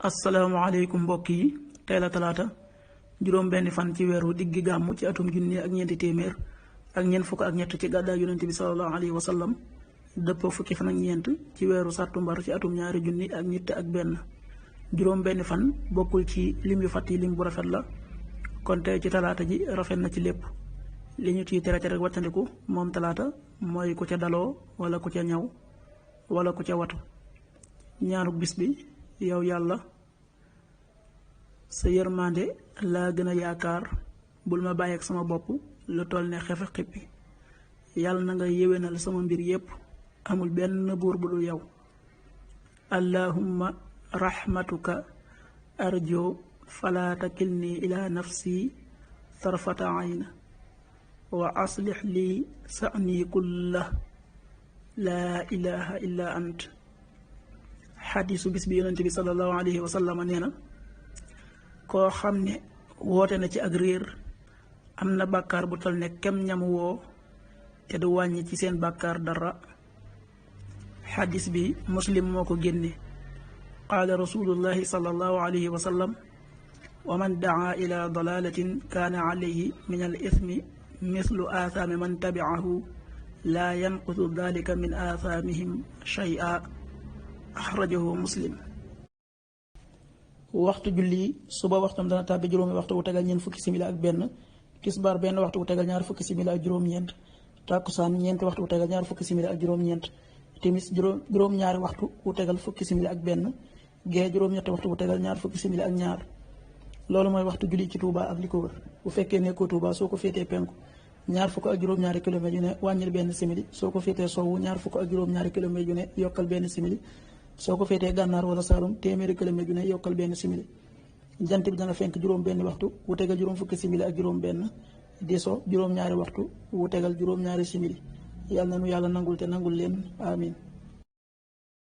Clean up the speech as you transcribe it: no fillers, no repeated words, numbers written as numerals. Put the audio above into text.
asalaamaaleykum mbokk yi tey la talaata juróom benn fan ci weeru diggi gàmm ci atum junni ak ñeenti téeméer ak ñeent fukk ak ñett ci gàddaay yonent bi sallallahu alayhi wa sallam dëppoo fukki fan ak ñeent ci weeru sàttumbar ci atum ñaari junni ak ñett ak benn juróom benn fan bokkul ci lim yu fàtt yi lim bu rafet la kon tey ci talaata ji rafet na ci lépp li ñu ciy tere rek wàccandiku moom talaata mooy ku ca daloo wala ku ca ñaw wala ku ca watu ñaanu bis bi yow yàlla sa yërmande laa gën a yaakaar bul ma bàyyi ak sama bopp lu toll ne xefe xippi yàlla na nga yéwénal sama mbir yépp amul benn buur bu dul yow allahumma rahmatuka arjo fala takilni ila nafsi tarfata ayna wa aslix lii sa'ni kulla laa ilaha illa ant xadiisu bis bi yonent bi sallallahu alayhi wa sallam nee na koo xam ne woote na ci ak réer am na bàkkaar bu tol ne kem ñam woo te du wàññi ci seen bàkkaar dara xadiis bi muslim moo ko génne qaala rasulullahi sallallahu alayhi wa sallam wa man daa ila dalalatin kaana alayhi min al ismi mislu aathaami man tabicahu laa yanqusu dalika min aathaamihim shay'a axrajahu muslim. waxtu julli suba waxtam dana tàbbi juróomi waxtu wu tegal ñeent fukki simili ak benn, tisbaar benn waxtu wu tegal ñaar fukki simili ak juróom-ñeent, tàkkusaan ñeenti waxtu wu tegal ñaar fukki simili ak juróom-ñeent, timis juróom-ñaari waxtu wu tegal fukki simili ak benn, gee juróom-ñetti waxtu wu tegal ñaar fukki simili ak ñaar. loolu mooy waxtu julli ci Touba ak li ko wër. bu fekkee nekkoo Touba soo ko féetee penku ñaar fukk ak juróom-ñaari kilomètres yu ne wàññil benn simili, soo ko féetee sowwu ñaar fukk ak juróom-ñaari kilomètres yu ne yokkal benn simili, soo ko féetee gànnaar wala Saalum téeméeri kilomètre yu ne yokkal benn simili. jant bi dana fenk juróom benn waxtu wu tegal juróom fukki simili ak juróom benn, di so juróom-ñaari waxtu wu tegal juróom-ñaari simili. yàlla na nu yàlla nangul te nangul leen amin.